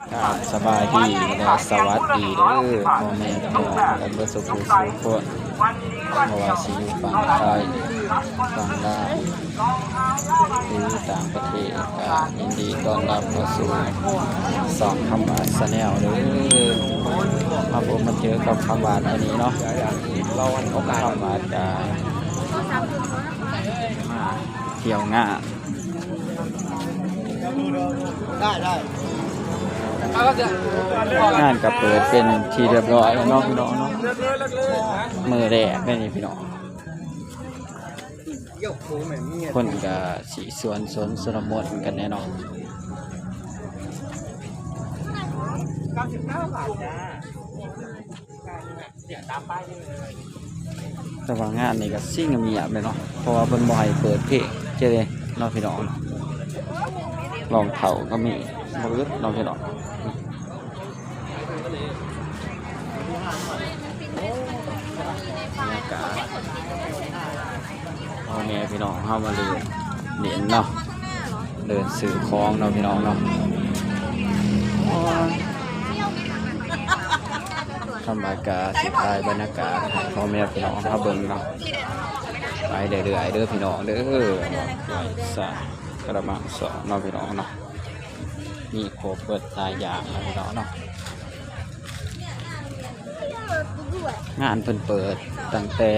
ກາບສະບາຍດີ ແລະ ສະຫວັດດີເດີ ພໍ່ແມ່ພີ່ນ້ອງກັນເບິດສູ່ຜູ້ສູ່ຄົນ ບໍ່ວ່າຊິຢູ່ຝັ່ງໄທ ຝັ່ງລາວ ຫຼືຕ່າງປະເທດ ກະຍິນດີຕ້ອນຮັບເຂົ້າສູ່ຊ່ອງຄຳຫວານ Channel ເດີ. ມາພົບມາເຈີກັບຄຳຫວານມື້ນີ້ເນາະ ຄຳຫວານກະມາທ່ຽວງານ ໄດ້ ໄດ້ ງານກໍເປີດເປັນທີ່ຮຽບຮ້ອຍແລ້ວເນາະ ພີ່ນ້ອງເນາະ ມື້ແລກເດ້ນີ້ພີ່ນ້ອງ ຄົນກໍຊິຊວນຊົນຊຸນລະມຸນກັນແດ່ເນາະ. ແຕ່ວ່າງານນີ້ກໍຊິງຽບໆເລີຍເນາະ ເພາະວ່າເພິ່ນບໍ່ໃຫ້ເປີດເພງເຈົ້ເດ້ເນາະພີ່ນ້ອງ. ລອງເຂົ້າກໍມີບໍ່ອຶດເນາະພີ່ນ້ອງ. ບັນຍາກາດ ພໍ່ແມ່ພີ່ນ້ອງເຮົາມາເດີນຫຼິ້ນເນາະ ເດີນຊື້ຂອງເນາະພີ່ນ້ອງເນາະ. ໂອ້ຍ ທຳມາກາຊິຖ່າຍບັນຍາກາດໃຫ້ພໍ່ແມ່ພີ່ນ້ອງເຮົາເບິ່ງເນາະ ໄປເລື້ອຍໆເດີພີ່ນ້ອງເດີ. ສາກະລະມັງສອງເນາະພີ່ນ້ອງເນາະ ມີຄົບເບິດຫຼາຍຢ່າງເນາະພີ່ນ້ອງເນາະ. ງານເພິ່ນເປີດຕັ້ງແຕ່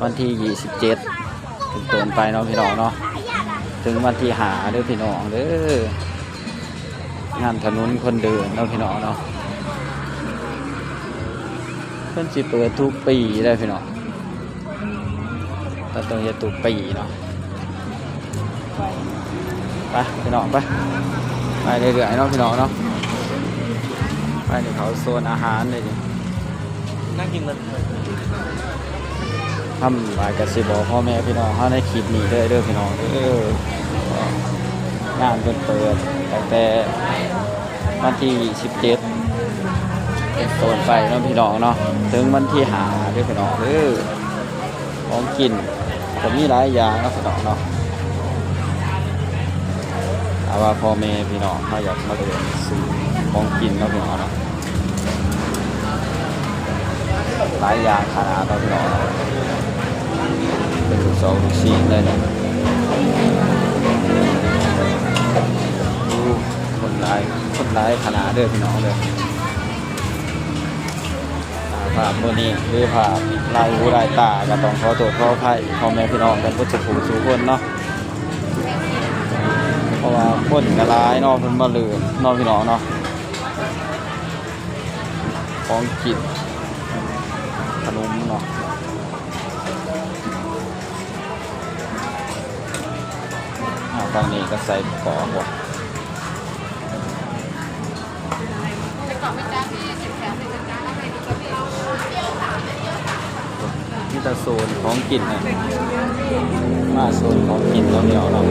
ວັນທີຊາວເຈັດເປັນຕົ້ນໄປເນາະພີ່ນ້ອງເນາະ ເຖິງວັນທີຫ້າເດີພີ່ນ້ອງເດີ. ງານຖະໜົນຄົນເດີນເນາະພີ່ນ້ອງເນາະ ເພິ່ນຊິເປີດທຸກປີເດ້ພີ່ນ້ອງ. ກໍຕ້ອງເຮັດທຸກປີເນາະ. ໄປພີ່ນ້ອງ ໄປ ໄປເລື້ອຍໆເນາະພີ່ນ້ອງເນາະ. ໄປນີ້ເຂົ້າໂຊນອາຫານເດ້ນີ້ ນັ່ງກິນເບິດ. ທຳຫຼາຍກໍຊິບອກພໍ່ແມ່ພີ່ນ້ອງເຮົາໃນຄລິບນີ້ເດີ ເດີພີ່ນ້ອງເດີ. ງານເພິ່ນເປີດຕັ້ງແຕ່ວັນທີຊາວເຈັດເປັນຕົ້ນໄປເນາະພີ່ນ້ອງເນາະ ເຖິງວັນທີຫ້າເດີພີ່ນ້ອງເດີ. ຂອງກິນກໍມີຫຼາຍຢ່າງເນາະພີ່ນ້ອງເນາະ. ຖ້າວ່າພໍ່ແມ່ພີ່ນ້ອງເຮົາຢາກມາເດີນຊື້ຂອງກິນເນາະພີ່ນ້ອງເນາະ ຫຼາຍຢ່າງຂະໜາດເນາະພີ່ນ້ອງເນາະ. ເປັນລູກຊອກລູກຊີ້ນເລີຍເນາະ. ໂອ້ ຄົນຫຼາຍ ຄົນຫຼາຍຂະໜາດເດີພີ່ນ້ອງເດີ. ອ່າ ພາບມື້ນີ້ຄືພາບລາຍຫູລາຍຕາ ກໍຕ້ອງຂໍໂທດຂໍອະໄພພໍ່ແມ່ພີ່ນ້ອງກັນເບິດສູ່ຜູ້ສູ່ຄົນເນາະ ເພາະວ່າຄົນກໍຫຼາຍເນາະ ເພິ່ນມາເລີນເນາະພີ່ນ້ອງເນາະ. ຂອງກິນຂະໜົມເນາະ. ອ່າ ຝັ່ງນີ້ກໍໃສ່ປະກອບ ມີແຕ່ໂຊນຂອງກິນນະ ມາໂຊນຂອງກິນຕົວດຽວເນາະ.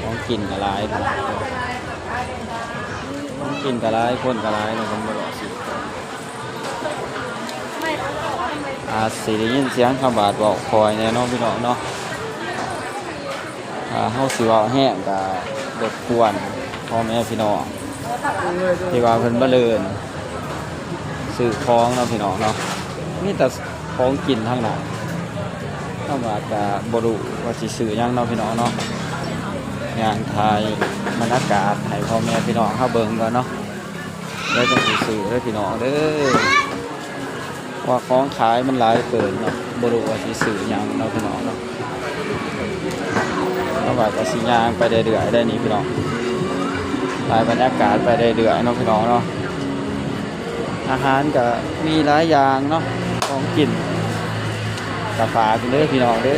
ຂອງກິນກໍຫຼາຍ ຂອງກິນກໍຫຼາຍ ຄົນກໍຫຼາຍເນາະ ຄົນມາເລາະຊື້. ອາດຊິໄດ້ຍິນສຽງຄຳບາດເວົ້າຄ່ອຍແດ່ເນາະ ພີ່ນ້ອງເນາະ. ຖ້າເຮົາຊິເວົ້າແຮງກໍລົບກວນພໍ່ແມ່ພີ່ນ້ອງທີ່ວ່າເພິ່ນມາເລີນຊື້ຂອງເນາະ ພີ່ນ້ອງເນາະ. ມີແຕ່ຂອງກິນທັງນັ້ນ ຄຳບາດກໍບໍ່ຮູ້ວ່າຊິຊື້ຫຍັງເນາະ ພີ່ນ້ອງເນາະ. ຍ່າງຖ່າຍບັນຍາກາດໃຫ້ພໍ່ແມ່ພີ່ນ້ອງເຮົາເບິ່ງກ່ອນເນາະ. ແລ້ວຈັ່ງຊິຊື້ເດີພີ່ນ້ອງເດີ ເພາະວ່າຂອງຂາຍມັນຫຼາຍເກີນເນາະ ບໍ່ຮູ້ວ່າຊິຊື້ຫຍັງເນາະ ພີ່ນ້ອງເນາະ. ເຮົາວ່າກໍຊິຍ່າງໄປເລື້ອຍໆໄດ໋ນີ້ພີ່ນ້ອງ ຖ່າຍບັນຍາກາດໄປເລື້ອຍໆເນາະ ພີ່ນ້ອງເນາະ. ອາຫານກໍມີຫຼາຍຢ່າງເນາະ ຂອງກິນ ກໍຝາກເດີພີ່ນ້ອງເດີ.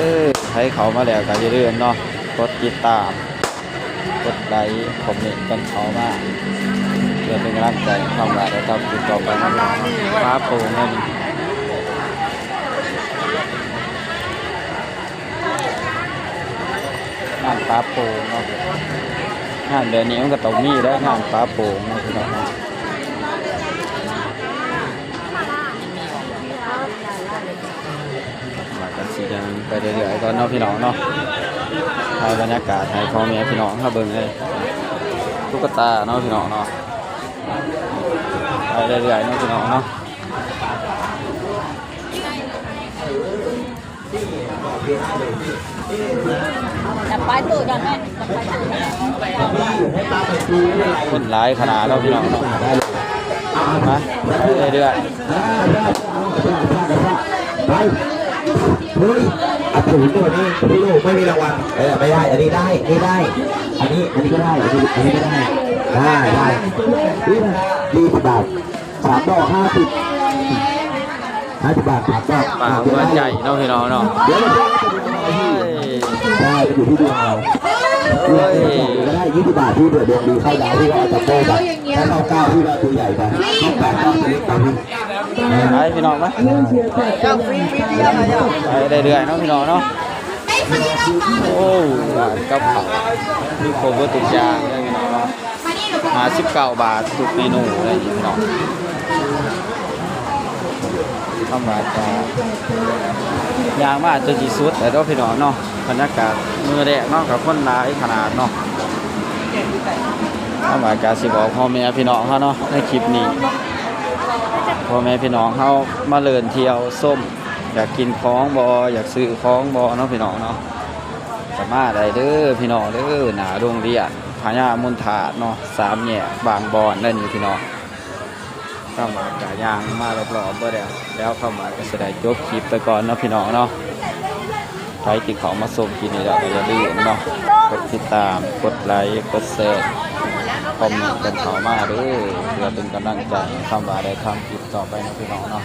ໃຜເຂົ້າມາແລ້ວກໍຢ່າລືມເນາະ ກົດຕິດຕາມ ກົດໄລ ຄອມເມັນກັນເຂົ້າມາ ເພື່ອເປັນກຳລັງໃຈໃຫ້ຄຳຫວານໄດ້ທຳຄລິບຕໍ່ໄປນຳ. ປາໂປ່ງເລີຍນີ້ ງານປາໂປ່ງເນາະ. ງານແບບນີ້ມັນກໍຕ້ອງມີແຫຼະ ງານປາໂປ່ງເນາະ ພີ່ນ້ອງເນາະ. ວ່າກັນຊິຍັງໄປເລື້ອຍໆກ່ອນເນາະ ພີ່ນ້ອງເນາະ. ຖ່າຍບັນຍາກາດໃຫ້ພໍ່ແມ່ພີ່ນ້ອງເຮົາເບິ່ງເລີຍ ຕຸກກະຕາເນາະພີ່ນ້ອງເນາະ ໄປເລື້ອຍໆເນາະພີ່ນ້ອງເນາະ ຈັບປາຍຕູ້ກ່ອນແມ່ ຈັບປາຍຕູ້ ຄົນຫຼາຍຂະໜາດເນາະພີ່ນ້ອງເນາະ ມາ ໄປເລື້ອຍໆ ໄປ ເຮີ້ຍ ອະ ຖືໂຕນີ້ ໂຕນີ້ ໄມ່ມີລາງວັນ ເອີ ໄມ່ໄດ້ ອັນນີ້ໄດ້ ນີ້ໄດ້ ອັນນີ້ ອັນນີ້ກໍໄດ້ ອັນນີ້ ອັນນີ້ກໍໄດ້ ໄດ້ ໄດ້ ນີ້ ຍີ່ສິບບາດ ສາມດອກ ຫ້າສິບ ຫ້າສິບບາດ ສາມດອກ ປາຫົວໃຈເນາະພີ່ນ້ອງເນາະ ດຽວ ໄດ້ ມັນຢູ່ທີ່ດວງເຮົາ ເອີຍ ດວງເຮົາກໍໄດ້ ຍີ່ສິບບາດ ທີ່ດວງດີ ເຂົ້າດາວ ທີ່ວ່າຈະໂປ້ໄປ ຖ້າເຂົ້າເກົ້າ ທີ່ວ່າໂຕໃຫຍ່ໄປ ເຂົ້າແປດ ກໍເປັນເລັກໄປ ໄປພີ່ນ້ອງ ໄປ ໄປເລື້ອຍໆເນາະພີ່ນ້ອງເນາະ ໂອ້ ອາຫານກັບເຂົ້າ ມີຄົບເບິດທຸກຢ່າງເລີຍພີ່ນ້ອງເນາະ ຫ້າສິບເກົ້າບາດທຸກເມນູເລີຍພີ່ນ້ອງ ທຳມາກະຍ່າງມາຈົນຊິສຸດແລ້ວເນາະພີ່ນ້ອງເນາະ ບັນຍາກາດມື້ແລກເນາະ ກະຄົນຫຼາຍຂະໜາດເນາະ ທຳມາກະຊິບອກພໍ່ແມ່ພີ່ນ້ອງເຮົາເນາະ ໃນຄລິບນີ້ ພໍ່ແມ່ພີ່ນ້ອງເຮົາມາເລີນທ່ຽວຊົມ ຢາກກິນຂອງບໍ່ ຢາກຊື້ຂອງບໍ່ເນາະພີ່ນ້ອງເນາະ ກະມາໄດ້ເດີພີ່ນ້ອງເດີ ໜ້າໂຮງຮຽນພະຍາມຸນທາດເນາະ ສາມແຍກບາງບອນເດີນີ້ພີ່ນ້ອງ ຄຳວ່າກະຍ່າງມາລອບໆເບິດແລ້ວ ແລ້ວຄຳວ່າກະຊິໄດ້ຈົບຄລິບໄປກ່ອນເນາະພີ່ນ້ອງເນາະ ໃຜທີ່ເຂົ້າມາຊົມຄລິບນີ້ແລ້ວກະຢ່າລືມເນາະ ກົດຕິດຕາມ ກົດໄລ ກົດແຊ ຄອມເມັນກັນເຂົ້າມາເດີ ເພື່ອເປັນກຳລັງໃຈໃຫ້ຄຳວ່າໄດ້ທຳຄລິບຕໍ່ໄປເນາະພີ່ນ້ອງເນາະ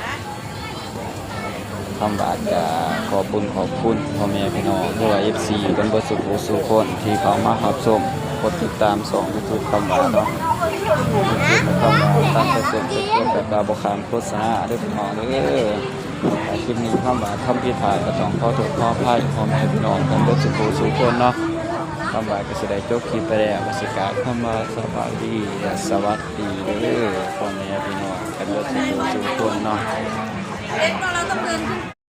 ຄຳວ່າກະຂອບບຸນຂອບຄຸນພໍ່ແມ່ພີ່ນ້ອງ ຫຼືວ່າເອັຟຊີກັນເບິດສູ່ຜູ້ສູ່ຄົນທີ່ເຂົ້າມາຮັບຊົມ ກົດຕິດຕາມຊ່ອງຢູທູບຄຳວ່າເນາະ ຄຳວ່າຕາມປະສົງເປັນແບບວ່າບໍ່ຂ້າມໂຄສະນາເດີພີ່ນ້ອງເດີ ຖ້າຄລິບນີ້ຄຳວ່າທຳຜິດພາດກໍຕ້ອງຂໍໂທດຂໍອະໄພພໍ່ແມ່ພີ່ນ້ອງກັນເບິດສູ່ຜູ້ສູ່ຄົນເນາະ ຄຳວ່າກໍຊິໄດ້ຈົບຄລິບໄປແລ້ວ ກໍຊິກາບຄຳວ່າສະບາຍດີ ແລະ ສະຫວັດດີເດີ ພໍ່ແມ່ພີ່ນ້ອງກັນເບິດສູ່ຜູ້ສູ່ຄົນເນາະ.